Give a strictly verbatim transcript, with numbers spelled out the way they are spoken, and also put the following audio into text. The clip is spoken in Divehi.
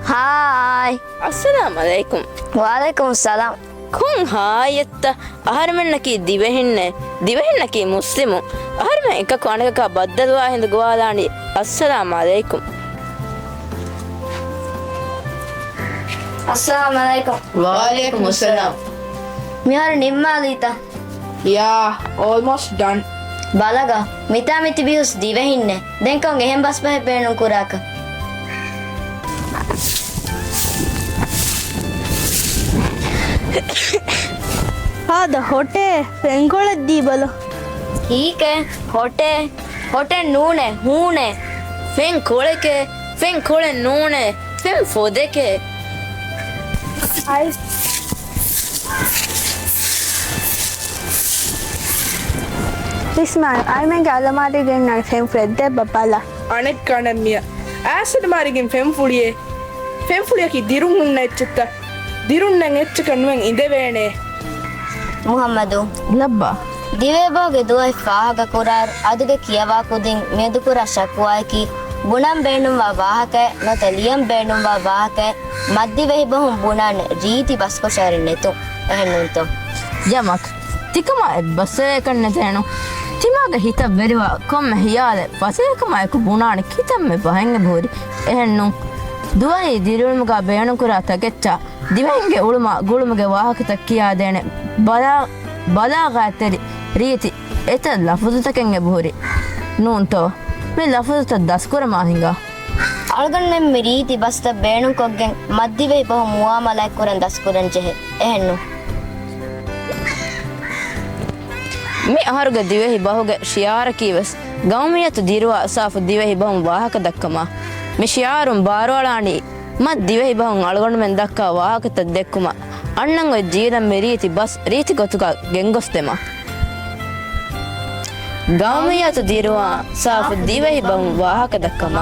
ހާއި. އައްސަލާމް އަލައިކުމް. ވަޢަލައިކުމް އައްސަލާމް. ކޮން ހާއްޔަތްތަ؟ އަހަރެމެންނަކީ ދިވެހިންނޭ. ދިވެހިންނަކީ މުސްލިމުން. އަހަރެމެން އެކަކު އަނެކަކާ ބައްދަލުވާ ހިނދު ގޮވާލާނީ. އައްސަލާމް އަލައިކުމް. އައްސަލާމް އަލައިކުމް. ވަޢަލައިކުމް އައްސަލާމް. މިހާރު ނިންމާލީތަ؟ ޔާ، އޯލްމޯސްޓް ޑަން. ބަލަގަ، މިތާ މިތިބީ ހުސް ދިވެހިންނޭ. ދެން ކޮން އެހެން ބަސްބަހެއް ބޭނުން ކުރާކަށް؟ ހާދަ ހޮޓޭ، ފެންކޮޅެއް ދީބަލަ. ހީކޭ؟ ހޮޓޭ؟ ހޮޓެއް ނޫނޭ، ހޫނޭ. ފެން ކޮޅެކޭ، ފެން ކޮޅެއް ނޫނޭ، ފެން ފޮދެކޭ. އައި. އިސްމާއިލް، އައިމެންގެ އަލަމާރީގަ އިންނަނީ ފެން ފުޅެއް ދެއްބަ ބަލަ. އަނެއްކާ ނަން މިޔާ. އައިސް އަލަމާރީގެން ފެން ފުޅިއޭ. ފެންފުޅިއަކީ ދިރުން ހުންނަ އެއްޗެއްތަ؟ ދިރުންނަން އެއްޗަކަށް ނުވެން އިނދެވޭނެ. މުޙައްމަދު. ލައްބަ. ދިވެހިބަހުގެ ދުވަހެއް ފާހަގަކުރާއިރު، އަދުގެ ކިޔަވާ ކުދިން މިއަދުކުރާ ޝަކުވާއަކީ، ބުނަން ބޭނުންވާ ވާހަކައެއް ނުވަތަ ލިޔަން ބޭނުންވާ ވާހަކައެއް މަތިދިވެހިބަހުން ބުނާނެ ރީތި ބަސްކޮށާއިރެއް ނެތުން. އެހެންނޫންތޯ؟ ޔަމަކް. ތިކަމާ އެއްބަސްވެވޭކަށް ނެތޭނު. ތިމާގެ ހިތަށް ވެރިވާ ކޮންމެ ހިޔާލެއް ފަސޭހަކަމާއެކު ބުނާނެ ކިތަންމެ ބަހެއް އެބަހުރި. އެހެންނު. ދުވަހީ ދިރިއުޅުމުގަ ބޭނުންކުރާ ތަކެއްޗާ ދިވެހިންގެ އުޅުމާ ގުޅުމުގެ ވާހަކަތައް ކިޔާދޭނެ ބަލާ-، ބަލާޣާތްތެރި ރީތި އެތައް ލަފުޒުތަކެއް އެބަހުރި. ނޫންތޯ؟ މި ލަފުޒުތައް ދަސްކުރަމާ ހިނގާ. އަޅުގަނޑުމެން މި ރީތި ބަސްތައް ބޭނުންކޮށްގެން މަތިދިވެހި ބަހުން މުއާމަލާތްކުރަން ދަސްކުރަން ޖެހޭ. އެހެންނު. މި އަހަރުގެ ދިވެހި ބަހުގެ ޝިޢާރަކީ ވެސް ގައުމިއްޔަތު ދިރުވާ ސާފު ދިވެހި ބަހުން ވާހަކަ ދައްކަމާ. މި ޝިޢާރުން ބާރުއަޅާނީ މަތި ދިވެހި ބަހުން އަޅުގަނޑުމެން ދައްކާ ވާހަކަތައް ދެއްކުމަށް، އަންނަން އޮތް ޖީލަށް މި ރީތި ބަސް ރީތި ގޮތުގަ ގެންގޮސްދެމާ. ގައުމިއްޔަތު ދިރުވާ ސާފު ދިވެހި ބަހުން ވާހަކަ ދައްކަމާ.